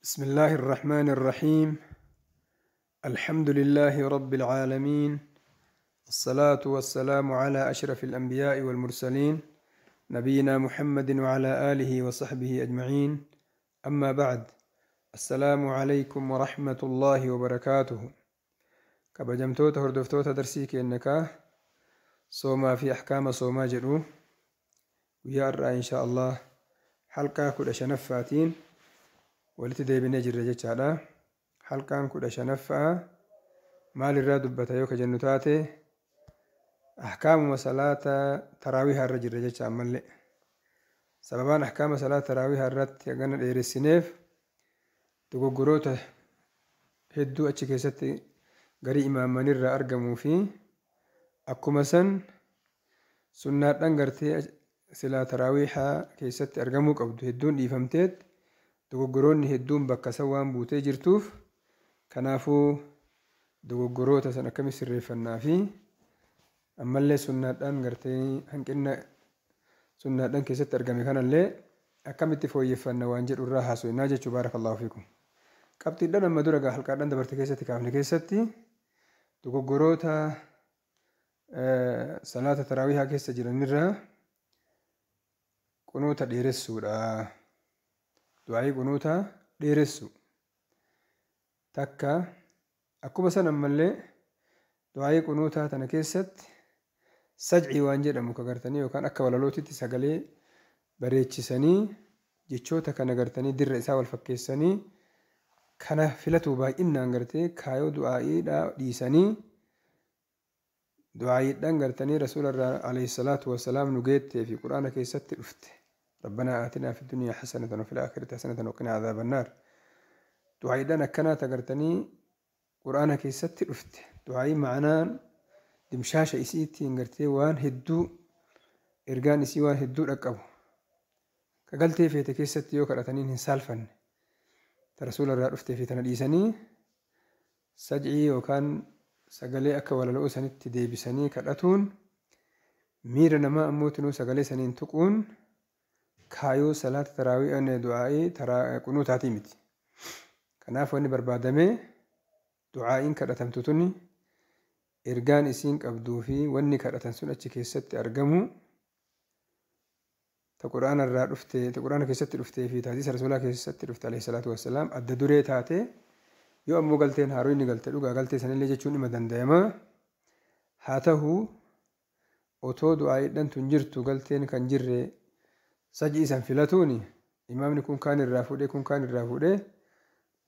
بسم الله الرحمن الرحيم. الحمد لله رب العالمين، الصلاة والسلام على أشرف الأنبياء والمرسلين، نبينا محمد وعلى آله وصحبه أجمعين. أما بعد، السلام عليكم ورحمة الله وبركاته. Kabajamtoota hordoftoota darsii keenna soomaa fi ahkaama soomaa jedhu, guyyaa har'aa insha Allah halqaa 15ffaatiin walitti deebinee jirra jechaadha. Halqaan 15ffaa maalirraa dubbata yoo ka jennu taate, ahkaamuma salaata taraawihaa irra jirra jecha ammallee. Sababaan ahkaama salaata taraawihaa irratti hagana dheeressineef dogoggoroota hedduu achi keessatti garii imaammanirraa argamuu fi akkuma san sunnaadhaan gartee silaa taraawihaa keessatti argamuu qabdu hedduun dhiifamteet dogoggoroonni hedduun bakka san waan buutee jirtuuf, kanaafuu dogoggoroota san akkamitti sirreeffannaa fi ammallee sunnaadhaan gartee hanqina sunnaadhaan keessatti argame kanallee akkamitti fooyyeffanna waan jedhu irraa haasofnaa jechuu. Baarakallahu fiikum. Qabxiidhaan amma dura halqaadhaan dabarte keessatti kaafne keessatti dogoggoroota salaata taraawihaa keessa jiranirraa qunuuta dheeressuudha. Du'aayii qunuuta dheeressu. Takka akkuma san ammallee du'aayii qunuutaa tana keessatti sajcii waan jedhamu ka gartanii yookaan akka walalootitti sagalee bareechisanii jechoota kana gartanii dirra isaa wal fakkeessanii kana filatu baay'inaan gartee kaayoo du'aayiidhaa dhiisanii du'aayiidhaan gartanii rasuula irraa alayhi salaatu wasalaam nu geettee fi quraana keessatti dhufte. ربنا آتنا في الدنيا حسنة وفي الآخرة حسنة وقنا عذاب النار. du'aayiidhaan akkanaa tagartanii quraana keessatti dhufte, du'aayii ma'anaan dimshaasha isiitiin gartee waan hedduu ergaan isii waan hedduu dhaqqabu ka galtee feete keessatti yoo kadhataniin hin saalfanne ta rasuula irraa dhuftee fi tana dhiisanii sajcii yookaan sagalee akka walaloo sanitti deebisanii kadhatuun miira namaa ammootinuu sagalee saniin tuquun kaayoo salaata taraawii du'aa'ii qunuutaatii miti. Kanaaf wanni barbaadame du'aa'iin kadhatamtu tuni ergaan isiin qabduu fi wanni kadhatan sun achi keessatti argamu ta quraana irraa dhufte, ta quraana keessatti dhuftee fi hadiisa rasuulaa keessatti dhufte alayhi salaatu wassalaam adda duree taate. Yoo ammoo galteen haaroo inni galte dhugaa galtee sanillee jechuun dhima danda'ama. Haa ta'u, otoo du'aa'iidhaan tun jirtu galteen kan jirre sajii isan filatuuni imaamni kun kaan irraa fuudhee kun kaan irraa fuudhee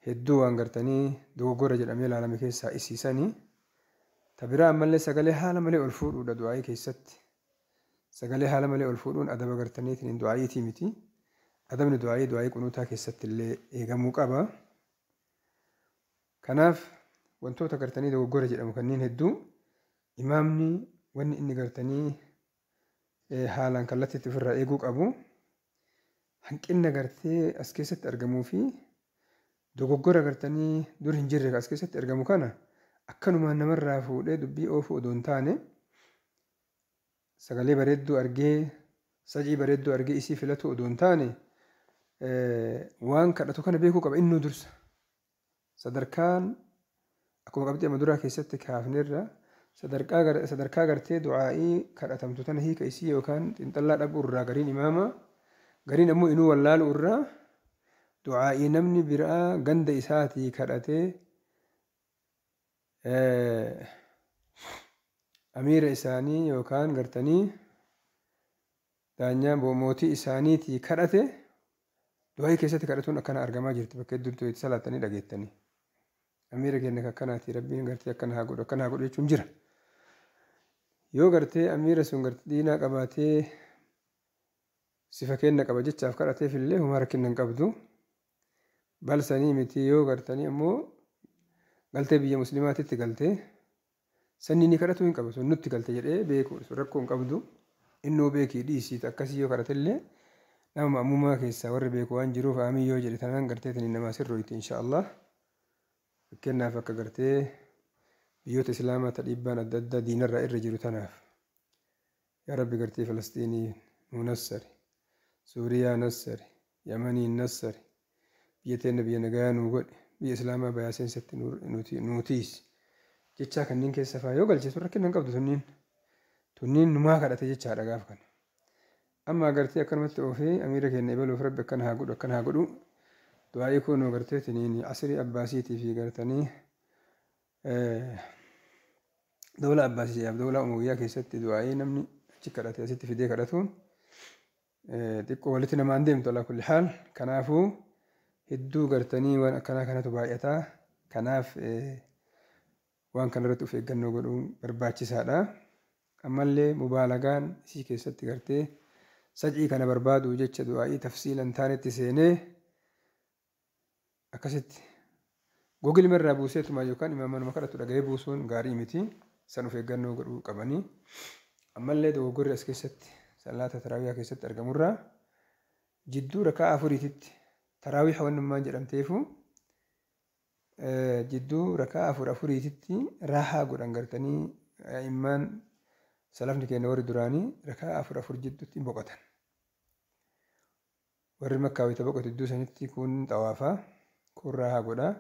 hedduu waan gartanii dogoggora jedhamee ilaalame keessaa isiisanii. Ta biraa ammallee sagalee haala malee ol fuudhuudha du'aayii keessatti. Sagalee haala malee ol fuudhuun adaba gartaniitiin du'aayiitii miti. Adabni du'aayii du'aayii qunuutaa keessatti illee eegamuu qaba. Kanaaf wantoota gartanii dogoggora jedhamu kanneen hedduu imaamni wanni inni gartanii haalaan kallattiitti ofirraa eeguu qabu hanqina gartee as keessatti argamuu fi dogoggora gartanii dur hin jirre as keessatti argamu kana akkanumaan namarraa fuudhee dubbii oofuu odoo hin taane, sagalee bareedduu argee, sajii bareedduu argee isii filatu odoo hin taane, waan kadhatu kana beekuu qaba innuu dursa. Sadarkaan akkuma qabxii amma duraa keessatti kaafnerra sadarkaa gartee du'aa'ii kadhatamtu tana hiika isii yookaan xiinxallaa dhabuu irraa gariin imaama gariin ammoo inuu wallaaluu irraa du'aa'ii namni biraa ganda isaatii kadhatee amiira isaanii yookaan gartanii daanyaa mootii isaaniitii kadhate du'aa'ii keessatti kadhatuun akkana argamaa jirti bakka hedduutti itti salaatanii dhageettanii. Amiira keenya akkanaati, rabbiin gartee akkana haa godhu, akkana haa godhu jechuun jira. Yoo gartee amiira sun gartee diinaa qabaatee sifa kenna qaba jechaaf kadhateef illee homaa rakkina hin qabdu. Balsanii miti, yoo gartanii ammoo galtee biyya musliimaatitti galtee sanni ni kadhatu hin qabu, sun nutti galte jedhee beeku sun rakkoo hin qabdu. Innoo beekii dhiisiit akkasii yoo kadhate illee nama ma'muumaa keessaa warri beeku waan jiruuf aamiin yoo jedhe tanaan gartee tanii namaa sirrooyti insha Allah. Fakkeenyaaf akka gartee biyyoota islaamaa ta dhiibbaan adda addaa diinarraa irra jiru tanaaf yaa rabbi gartee Falastiinii nu nassari, Suuriyaa nassari, Yamanii nassari, Biyya teenya biyya nagayaa nuu godhi. Biyya Islaamaa bayaa seensatti nuutiis. Jechaa kanneen keessa faa yoo galche sun rakkina hin qabdu tunniin. Tunniin numaa kadhate jechaadha gaaf kana. Amma agartee akkanumatti oofee amiira keenya ebaluuf rabbi akkana haa godhu akkana haa godhu. Du'aa'ii kun agartee tiniin asrii abbaasiitii fi gartanii dawla abbaasii jedhaaf dawla umawiyyaa keessatti du'aa'ii namni achi kadhate asitti fidee kadhatuun xiqqoo walitti namaan deemtu alaa kulli haal. Kanaafuu hedduu gartanii waan akkanaa kanatu baay'ataa. Kanaaf waan kanarratti of eeggannoo godhuun barbaachisaadha. Ammallee mubaalagaan isii keessatti gartee saj'ii kana barbaadu jecha du'aa'ii tafsiila hin taanetti seenee akkasitti googilma irraa buuseetuma yookaan imaamanuma kadhatu dhaga'ee buusuun gaarii miti. San of eeggannoo godhuu qabanii. Ammallee dogoggorri as keessatti salaata taraawiyaa keessatti argamurraa jidduu rakaa afuriititti taraawiiha wannummaan jedhamteefu jidduu rakaa afur afuriititti raahaa godhan gartanii immaan salafni keenya warri duraanii rakaa afur afur jidduutti hin boqotan. Warri makkaa wayita boqotu iddoo sanitti kun xawaafaa kun raahaa godhaa.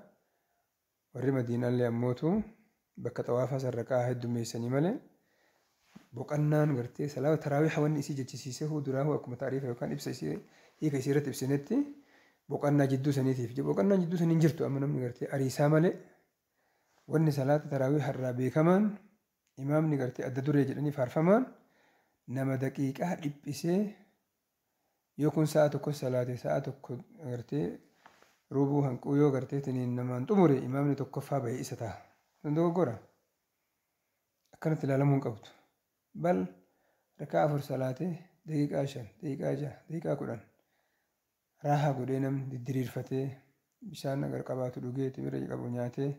Warri madiinaallee ammootu bakka xawaafaa san rakaa heddummeessanii malee boqannaan gartee salaata taraawiiha wanni isii jechisiisee huu duraa huu akkuma taariifa yookaan ibsa isii hiika isii irratti ibsinetti boqannaa jidduu saniitiif boqannaan jidduu sanii hin jirtu amma namni gartee ariisaa malee wanni salaata taraawiiha irraa beekamaan imaamni gartee adda duree jedhanii faarfamaan nama daqiiqaa dhiphisee yoo kun sa'a tokko salaate sa'a tokko gartee rubuu hanquu yoo gartee tiniin namaan xumure imaamni tokkoffaa bahee isa ta'a. Sun dogoggora. Akkanatti ilaalamuu hin qabdu. Bal rakaa afur salaatee daqiiqaa 5, daqiiqaa 6, daqiiqaa 10 raahaa godhee namni diddiriirfatee bishaan agar qabaatu dhugee timira qabu nyaatee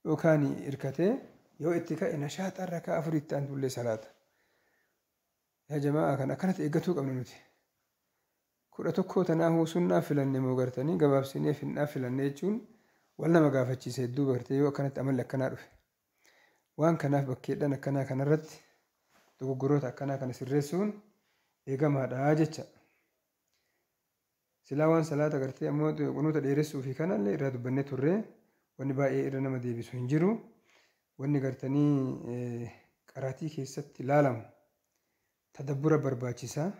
yookaan hirkatee yoo itti ka'e nashaaxaan rakaa afuritti aantullee salaata. Yaa jamaa kan akkanatti eeggatuu qabna nuti. 11 tanaafuu sunnaa filanne moo gartanii gabaabsinee finnaa filanne jechuun wal nama gaafachiisa hedduu gartee yoo akkanatti amalli akkanaa dhufe. Waan kanaaf bakkeedhaan akkanaa kanarratti dogoggoroota akkanaa kana sirreessuun eegamaadha jecha. Silaa waan salaata gartee ammoo qunuuta dheeressuu fi kanallee irraa dubbannee turre wanni baay'ee irra nama deebisu hin jiru. Wanni gartanii qaraatii keessatti ilaalamu tadabbura barbaachisaa.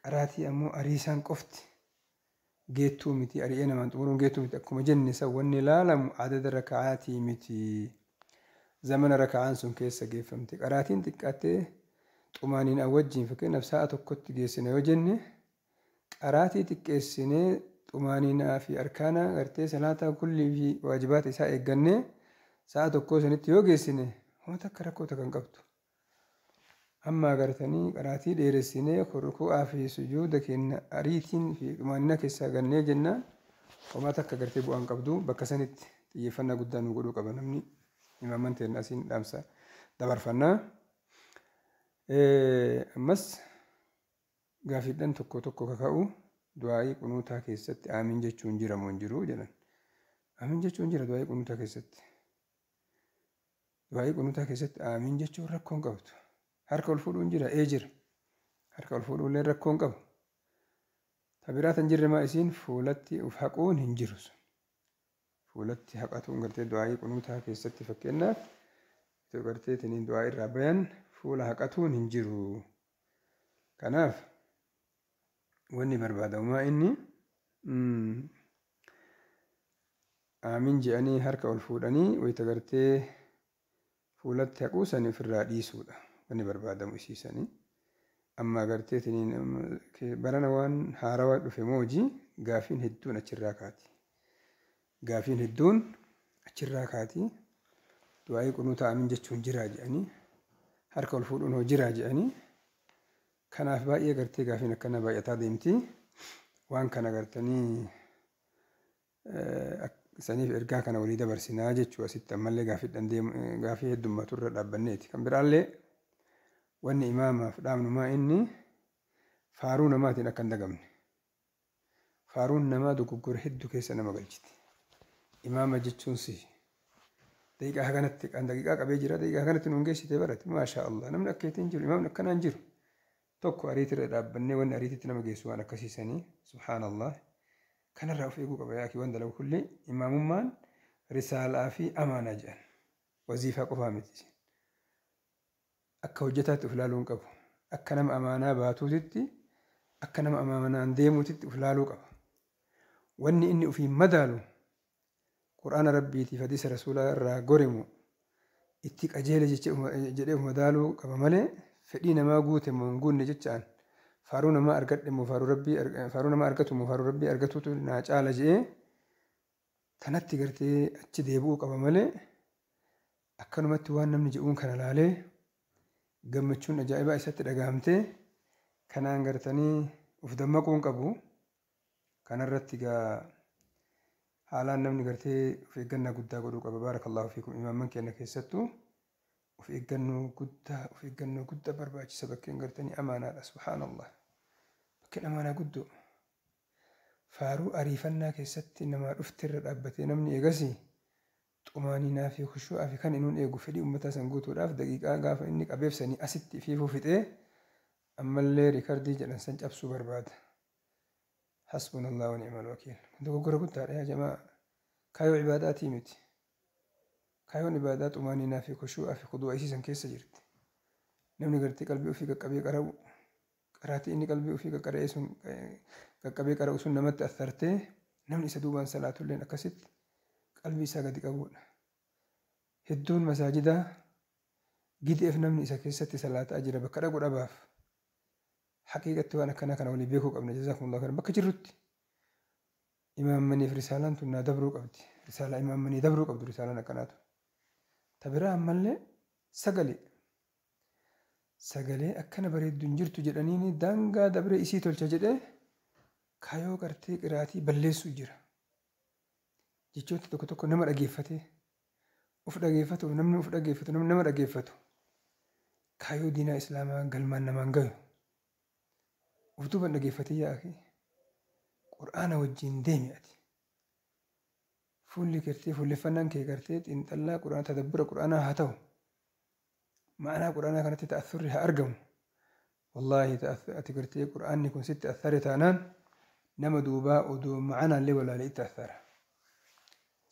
Qaraatii ammoo ariisaan qofti geettuu miti ari'ee namaan xumuruun geettuu miti akkuma jenne san wanni ilaalamu adada raka'aatii miti. Zamana raka'aan sun keessa geeffamte qaraatiin xiqqaattee xumaaniin wajjin fakkeenyaaf sa'a tokkotti geessine yoo jenne qaraatii xiqqeessinee xumaaniinaa fi arkaana gartee salaataa kullii fi waajibaata isaa eeggannee sa'a tokkoo sanitti yoo geessine wanta akka rakkoo takka hin qabdu. Amma agartanii qaraatii dheeressinee ruku'aa fi sujuuda keenya ariitiin fi xumaanina keessaa gannee jennaan homaa takka gartee bu'aa hin qabdu bakka sanitti xiyyeeffannaa guddaa nu godhuu qaba namni imaaman teenya asiin dhaamsa dabarfannaa. Ammas gaafiidhaan tokko tokko kaka'u du'aa'ii qunuutaa keessatti aamiin jechuun jira moo hin jiru jedhan. Aamiin jechuun jira du'aa'ii qunuutaa keessatti. Du'aa'ii qunuutaa keessatti aamiin jechuun rakkoo hin qabdu. Harka ol fuudhuun jira ee jira. Harka ol fuudhuun rakkoo hin qabu. Tabiraa tan jirre maa isiin fuulatti uf haquun hin jiru. Fuulatti haqatuun gartee du'aa'ii qunuutaa keessatti fakkeenyaaf itoo gartee tiniin du'aa irraa bayan fuula haqatuun hin jiru. Kanaaf wanni barbaadamu inni aamiin je'anii harka ol fuudhanii wayita gartee fuulatti haquu sanii ofirraa dhiisuudha. Wanni barbaadamu isiisanii. Amma gartee tiniin barana waan haarawaa dhufe moojii gaafiin hedduun achirraa kaati. Gaafiin hedduun achirraa kaati. Du'aa'ii qunuutaa aamiin jechuun jiraa je'anii harka ol fuudhuun hoo jiraa je'anii kanaaf baay'ee gartee gaafiin akkanaa baay'ataa deemti. Waan kana gartanii saniif ergaa kana walii dabarsinaa jechuu asitti ammallee gaafii heddummaatu irra dhaabbanneeti. Kan biraallee wanni imaamaaf dhaabnumaa inni faaruu namaatiin akka hin dagamne. Faaruun namaa dogoggora hedduu keessa nama galchiti. Imaama jechuun si daqiiqaa kanatti kan daqiiqaa qabee jira daqiiqaa kanatti nuun geessitee barate maashaa Allah namni akka ittiin jiru imaamni akkanaa hin jiru. Tokko ariitirra dhaabbannee wanni ariititti nama geessu waan akkasiisanii subhaanallah. Kanarraa of eeguu qaba yaakii waan dalagu kulli imaamummaan risaalaa fi amaanaa jedhan. Waziifaa qofaa miti. Akka hojjetaatti of ilaaluu hin qabu. Akka nama amaanaa baatuutitti, akka nama amaanaan deemuutitti of ilaaluu qaba. Wanni inni ofiin madaalu Qur'aana Rabbiitiif hadiisa Rasuulaa irraa gorimu itti qajeele jedhee of madaaluu qaba malee fedhii namaa guute moo hin guunne jechaan faaruu namaa argadhe moo faaruu Rabbii faaruu namaa argatu moo faaruu Rabbii argatuutu naa caala jedhee tanatti gartee achi deebi'uu qaba malee akkanumatti waan namni jedhuun kana laalee gammachuun ajaa'ibaa isatti dhagahamtee kanaan gartanii of dammaquu hin qabu. Kanarratti egaa haalaan namni gartee of eeggannaa guddaa godhuu qaba. Baarakallahu fiikum imaamman keenya keessattuu of eeggannoo guddaa of eeggannoo guddaa barbaachisa bakkeen gartanii amaanaadha. Subhaanallah. Bakkeen amaanaa guddoo. Faaruu ariifannaa keessatti namaa dhufte irra dhaabbatee namni eegasii xumaaniinaa fi khushuu'aa fi kan innuun eegu fedhii uummataa san guutuudhaaf daqiiqaa gaafa inni qabeef sanii asitti ifiifuu fixee ammallee rikardii jedhan san cabsuu barbaada. Hasbunallah wa ni'mal wakiil. Kun dogoggora guddaadha yaa jamaa. Kaayoo ibaadaatii miti. Kaayoon ibaadaa xumaaniinaa fi khushuu'aa fi khuduu'a isiisan keessa jirti. Namni gartee qalbii ofii qaqqabee qara'u qaraatii inni qalbii ofii qaqqara'ee sun qaqqabee qara'u sun namatti athartee namni isa duubaan salaatulleen akkasitti qalbii isaa gadi qabuudha. Hedduun masaajidaa gideef namni isa keessatti salaataa jira bakka dhaqu dhabaaf. Haqiiqatti waan akkanaa kana walii beekuu qabna. Jazaakumullahu khairan. Bakka jirrutti imaammaniif risaalaan tun naa dabruu qabdi. Risaalaa imaammanii dabruu qabdu risaalaan akkanaatu. Ta biraa ammallee sagalee. Sagalee akkana bareeddu hin jirtu jedhaniini daangaa dabree isii tolcha jedhee kaayoo gartee qiraatii balleessuu jira. Jechoota tokko tokko nama dhageeffatee of dhageeffatuuf namni of dhageeffatu namni nama dhageeffatu kaayoo diinaa islaamaa galmaan namaan gayu. Of duuban dhageeffatee yaa'e Qur'aana wajjin deemi ati. Fuulli gartee fuulleffannaan kee gartee xiinxallaa Qur'aana tadabbura Qur'aanaa haa ta'u. Ma'anaa Qur'aanaa kanatti ta'athurri haa argamu. Wallaahi ati gartee Qur'aanni kun sitti athare taanaan nama duubaa odoo ma'anaallee walaalee itti athara.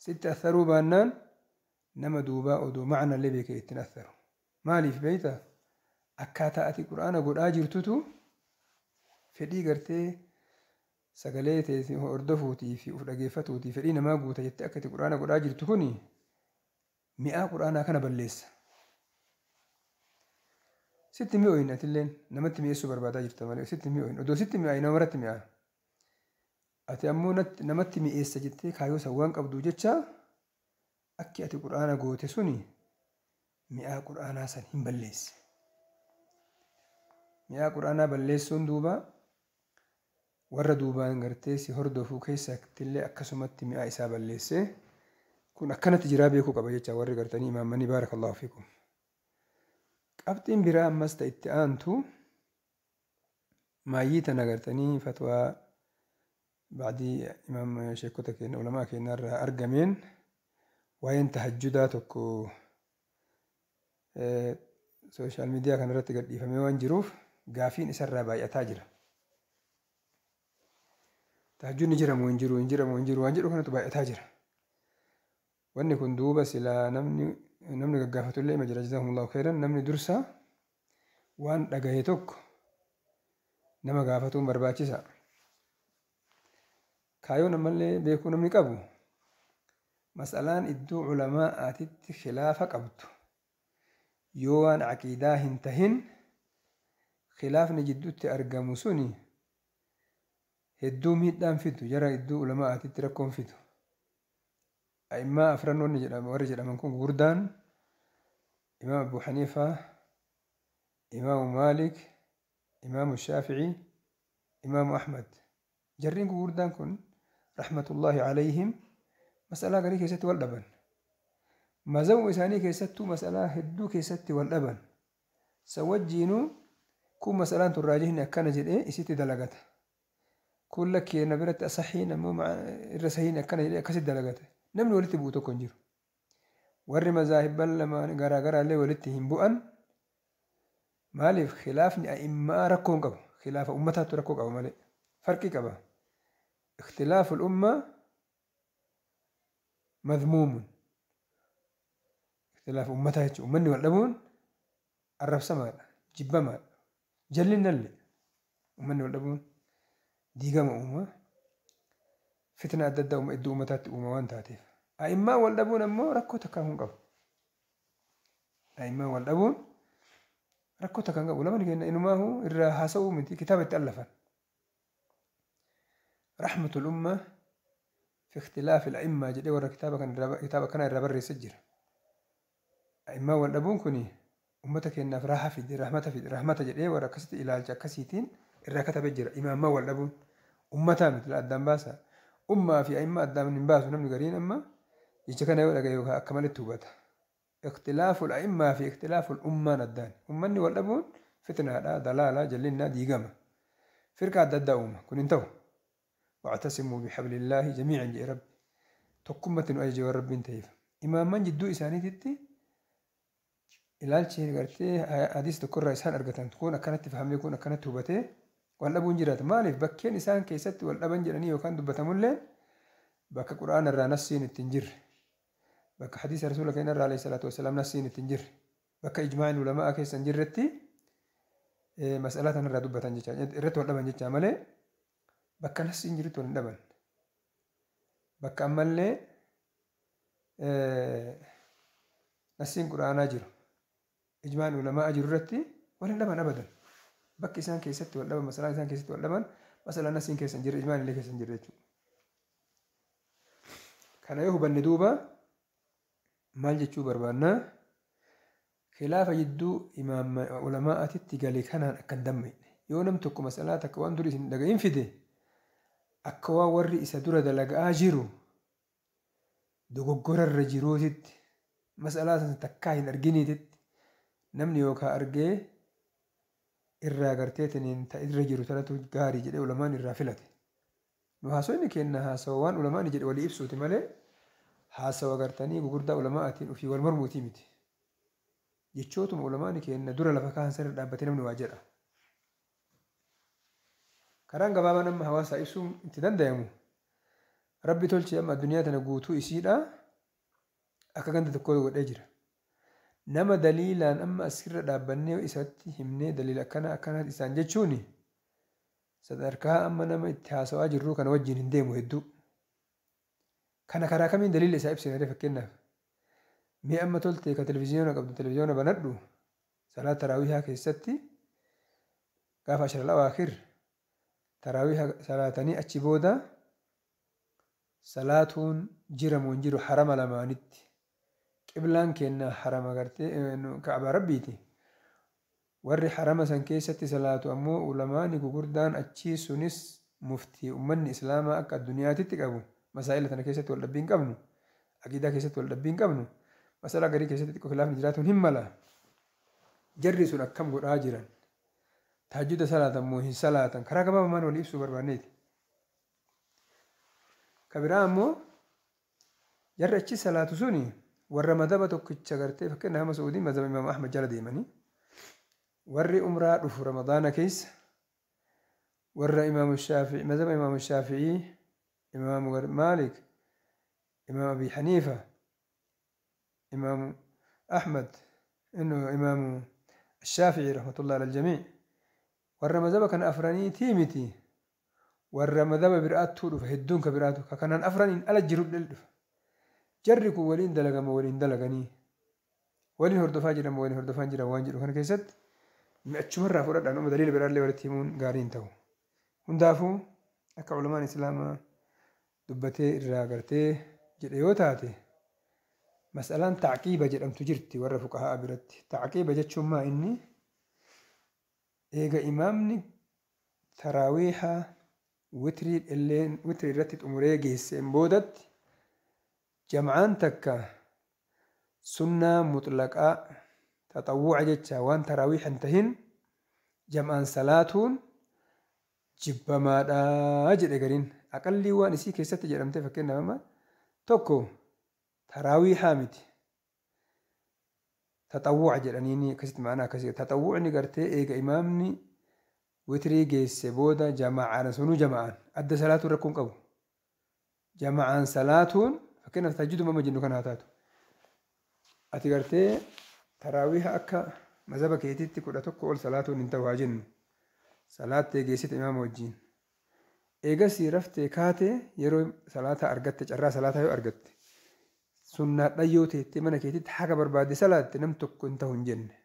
Sitti atharuu baannaan nama duubaa odoo ma'anaallee beekee ittiin atharu. Maaliif beektaa? Akkaataa ati Qur'aana godhaa jirtutu fedhii gartee sagalee teessee hordofuutii fi of dhageeffatuutii fedhii namaa guuta jettee akka ati Qur'aana godhaa jirtu kuni mi'aa Qur'aanaa kana balleessa. Sitti mi'ooyin atilleen namatti mi'eessuu barbaadaa jirta malee sitti mi'ooyin odoo sitti mi'aayi nama maratti mi'aa. Ati ammoo namatti mi'eessa jettee kaayoo san waan qabdu jecha akki ati Qur'aana goote suni mi'aa Qur'aanaa san hin balleesse. Mi'aa Qur'aanaa balleessuun duuba warra duubaan gartee si hordofuu keessattillee akkasumatti mi'aa isaa balleesse. Kun akkanatti jiraa beekuu qaba jecha warri gartanii imaammanii baarakallahu fiikum. Qabxiin biraa ammas ta itti aantu maayyii tana gartanii fatwaa bacdii imaam sheekota keenya ulamaa keenya irraa argameen waa'een tahajjudaa tokko sooshaal miidiyaa kanarratti gadhiifamee waan jiruuf gaafiin isarraa baay'ataa jira. Tahajjudni jira moo hin jiru hin jira moo hin jiru waan jedhu kanatu baay'ataa jira. Wanni kun duuba silaa namni gaggaafatullee ima jira jazakumullahu khairan namni dursa waan dhagahe tokko nama gaafatuun barbaachisa. Kaayoon ammallee beekuu namni qabu mas'alaan iddoo ulamaa'aatitti khilaafa qabdu yoo waan aqiidaa hin tahin khilaafni jidduutti argamu suni hedduu miidhaan fidu jara iddoo ulamaa'aatitti rakkoon fidu. A'immaa afrannoonni jedhama warri jedhaman kun gurguddaan Imaam Abu Haniifaa, Imaamu Maalik, Imaamu Shaafi'ii, Imaamu Ahmad. Jarriin gurguddaan kun rahmatullahi alayhim mas'alaa garii keessatti wal dhaban. Mazhabuma isaanii keessattuu mas'alaa hedduu keessatti wal dhaban. San wajjiinuu kun mas'alaan tun raajihni akkana jedhee isitti dalagata. Kun lakkee na biratti asahiin ammoo irra sahiin akkana jedhee akkasitti dalagata. Namni walitti bu'u tokko hin jiru. Warri mazaahibban lamaan garaa garaallee walitti hin bu'an. Maaliif khilaafni a'immaa rakkoo hin qabu. Khilaafa ummataatu rakkoo qaba malee. Farqii qaba. اختلاف الأمة مذموم. اختلاف أمتها jechuudha. Uummanni wal dhabuun arrabsamaadha, jibbamaadha, jallinallee. Uummanni wal dhabuun diigama uuma, fitna adda addaa uuma, iddoo uummataatti uuma waan taateef. A'immaan wal dhabuun ammoo rakkoo takkaa hin qabu. A'immaan wal dhabuun rakkoo takkaa hin qabu. Ulamaan keenya inumaahu irraa haasa'uu miti kitaaba itti allafan. رحمة الأمة في اختلاف الأئمة jedhee warra kitaaba kana irraa barreessee jira. A'immaan wal dhabuun kuni uummata keenyaaf raahaa fide, rahmata fide, rahmata jedhee warra akkasitti ilaalcha akkasiitiin irraa katabee jira. Imaammaan wal dhabuun uummataa miti addaan baasa. Ummaa fi a'immaa addaan hin baasu namni gariin amma jecha kana yoo dhagaye yookaan akka malitti hubata. Ikhtilaaful a'immaa fi ikhtilaaful ummaan addaan. Uummanni wal dhabuun fitnaadha, dalaalaa, jallinnaa, diigama. Firqa adda addaa uuma. Kun hin ta'u. واعتصموا بحبل الله جميعا جاء رب tokkummaatti nu ajaje waan Rabbiin ta'eef. Imaamman jidduu isaaniititti ilaalchi gartee hadiis tokkorraa isaan argatan kun akkanatti fahamee kun akkanatti hubatee wal dhabuun jiraata. Maaliif bakkeen isaan keessatti wal dhaban jedhanii yookaan dubbatamullee bakka Qur'aana irraa nassiin itti hin jirre, bakka hadiisa Rasuula keenya irraa alayhi salaatu wasalaam nassiin itti hin jirre, bakka ijmaa'in ulamaa keessa hin jirretti mas'alaa tanarraa dubbatan jecha irratti wal dhaban jecha malee bakka nassiin jirutti wal hin dhaban. Bakka ammallee nassiin Qur'aanaa jiru, ijmaan ulamaa jiru irratti wal hin dhaban abadan. Bakki isaan keessatti wal dhaban, masalaan isaan keessatti wal dhaban, masalaan nassiin keessa hin jirre, ijmaan illee keessa hin jirre jechuudha. Kana yoo hubanne duuba maal jechuu barbaannaa? Khilaafa jidduu ulamaa'aatitti gale kanaan akka hin dammaqne. Yoo nam tokko masalaa takka waan durii isin dhagahin fide akka waan warri isa dura dalagaa jiru dogoggorarra jiruutitti masalaa sana takkaa hin arginiititti namni yookaan argee irraa garteetiniin ta irra jiru tanatu gaarii jedhee ulamaan irraa filate. Nu haasawni kenna haasawa waan ulamaan jedhe walii ibsuuti malee haasawa gartanii gugurdaa ulamaatiin ofii wal mormuutii miti. Jechootuma ulamaan kenna dura lafa kaan sirra dhaabbatee namni waa jedha. Karaan gabaabaa nama hawaasaa ibsuun itti danda'amu Rabbi tolchee amma addunyaa tana guutuu isiidha akka ganda tokkoo godhee jira. Nama daliilaan amma asirra dhaabbannee isatti himnee daliila akkana akkanaa isaan jechuun sadarkaa amma nama itti haasawaa jirru kana wajjin hin deemu hedduu. Kana karaa kamiin daliila isaa ibsina fakkeenyaaf. Mee amma tolte ka televizyiyoona qabdu televizyiyoona banadhu salaat taraawihaa keessatti gaafa ashara awaakir taraawiha salaatanii achi booda salaatuun jiramu hin jiru harama lamaanitti. Qiblaan kenna harama gartee Ka'aba Rabbiiti. Warri harama san keessatti salaatu ammoo ulamaani gugurdaan achii sunis muftii uummanni islaamaa akka addunyaatitti qabu. Masaa'ila tana keessatti wal dhabbii hin qabnu. Aqiidaa keessatti wal dhabbii hin qabnu. Masalaa garii keessatti xiqqoo khilaafni jiraatuun hin mala. Jarri sun akkam godhaa jiran. Tahajjuda salaatan moo hin salaatan karaa gabaabamaan walii ibsuu barbaanneeti. Ka biraa ammoo jarri achi salaatu suni warra madaba tokkicha gartee fakkeenyaaf amma Sa'uudiin madaba Imaam Ahmad jala deemanii warri umraa dhufu Ramadaana keessa warra Imaam Shaafi'i madaba Imaam Shaafi'ii, Imaam Maalik, Imaam Abi Haniifa, Imaam Ahmad, innu Imaam Shaafi'i rahmatullahi alal jamii warra madaba kana afraniitii miti warra madaba biraattuu dhufa hedduun ka biraatu ka kanaan afraniin ala jiru dhufa. Jarri kun waliin dalagama waliin dalaganii waliin hordofaa jiran waliin hordofaa jiran waan jedhu kana keessatti achumarraa fudhadhaan amma daliila biraallee walitti himuun gaarii hin ta'u. Hundaafuu akka ulamaan islaamaa dubbatee irraa gartee jedhe yoo taate mas'alaan tacqiiba jedhamtu jirti warra fuqahaa biratti. Tacqiiba jechuun maa inni eega imaamni taraawiiha witrii irratti xumuree geesseen boodatti jam'aan takka sunnaa mutlaqaa taxawwuca jecha waan taraawiiha hin tahin jam'aan salaatuun jibbamaadhaa jedhe gariin. Aqallii waan isii keessatti jedhamtee fakkeenyaaf amma tokko taraawiihaa miti taxawwuca jedhaniini akkasitti ma'anaa akkasii taxawwucni gartee eega imaamni witrii geesse booda jama'aan sunuu jama'aan adda salaatuun rakkoon qabu. Jama'aan salaatuun fakkeenyaaf tahajjuduma amma jennu kana haa taatu. Ati gartee taraawiha akka mazhaba keetiitti 11 ol salaatuun hin ta'u haa jennu. Salaattee geessite imaama wajjin. Eegasii raftee kaatee yeroo salaataa argatte, carraa salaataa yoo argatte, sunnaadhaan yoo teettee mana keetitti haga barbaadde salaatte, nam tokko hin ta'u hin jenne.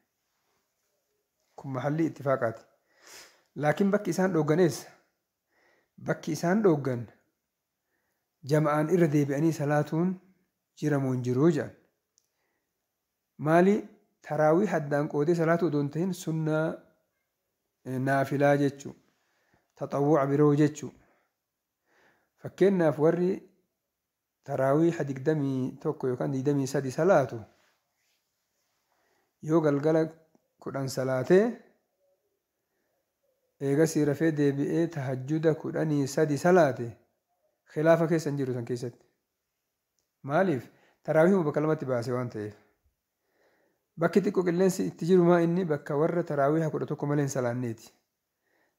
Kun mahallii ittifaaqaati. Laakiin bakki isaan dhooggan eessa? Bakki isaan dhooggan jama'aan irra deebi'anii salaatuun jiramoo hin jiruu jedhan. Maali? Taraawii haddaan qoodee salaatuu odoo hin ta'in sunnaa naafilaa jechuu, taxawwu'a biroo jechuu. Fakkeenyaaf warri taraawiiha 21 yookaan 23 salaatu yoo galgala 10 salaatee eegasii rafee deebi'ee tahajjuda 13 salaate, khilaafa keessa hin jiru san keessatti. Maaliif? Taraawiihuma bakka lamatti baase waan ta'eef. Bakki xiqqoo qilleensi itti jiru maa inni bakka warra taraawiiha 11 malee hin salaanneeti.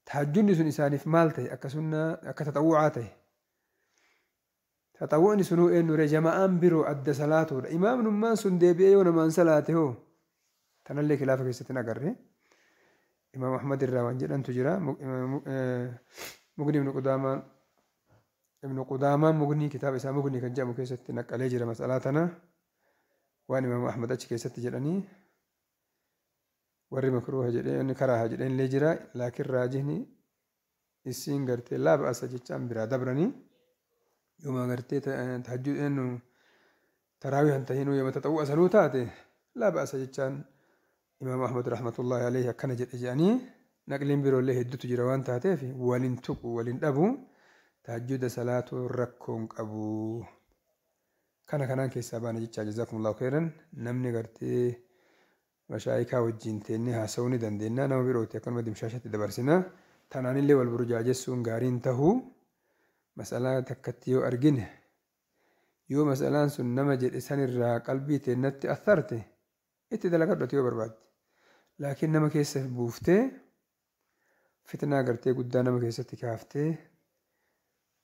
Tahajjudni sun isaaniif maal ta'e? Akka sunnaa, akka taxawwu'aa ta'e. Taxawwu'ni sunuu eenyuree? Jama'aan biroo adda salaatuudha. Imaamnummaan sun deebi'ee yoo namaan salaate hoo? Tanallee khilaafa keessatti hin agarre. Imaam Ahmad irraa waan jedhantu jira. Mugni Ibnu Qudaamaan, Ibnu Qudaamaan Mugnii, kitaaba isaa Mugnii kan jedhamu keessatti naqqalee jira masalaa tana. Waan Imaam Ahmad achi keessatti jedhanii warri makruuha jedhee inni karaaha jedhee illee jira. Laakiin raajihni isiin gartee laa ba'asa jechaan biraa dabranii yooma gartee tahajjud eenyu taraawii han tahinuu yooma taxawwu'a sanuu taate laa ba'asa jechaan Imaam Ahmad rahmatullahi alayhi akkana jedhe jedhanii naqliin biroollee hedduutu jira waan taateef walin tuqu walin dhabu, tahajjuda salaatuun rakkoon qabu. Kana kanaan keessaa baana jechaa. Jazaakumullahu khairan. Namni gartee mashaayikaa wajjin teennee haasa'uu ni dandeenya, nama birooti akkanuma dimshaashatti dabarsina. Tanaanillee wal burjaajessuun gaariin tahuu masalaa takkatti yoo argine, yoo masalaan sun nama jedhe sanirraa qalbii teennatti atharte, itti dalagadhatu yoo barbaadde. Laakiin nama keessa buuftee fitnaa gartee guddaa nama keessatti kaaftee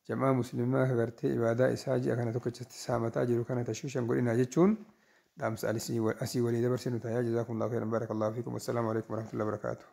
jamaa muslimaa ka gartee ibaadaa isaa ji'a kana tokkochatti saamataa jiru kana tashwiishan godhinaa jechuun dhaamsa asii walii dabarsinu tayaa. Jazaakumullahu khairan, barakallahu fiikum, wassalaamu alaikum warahmatullahi wabarakaatuh.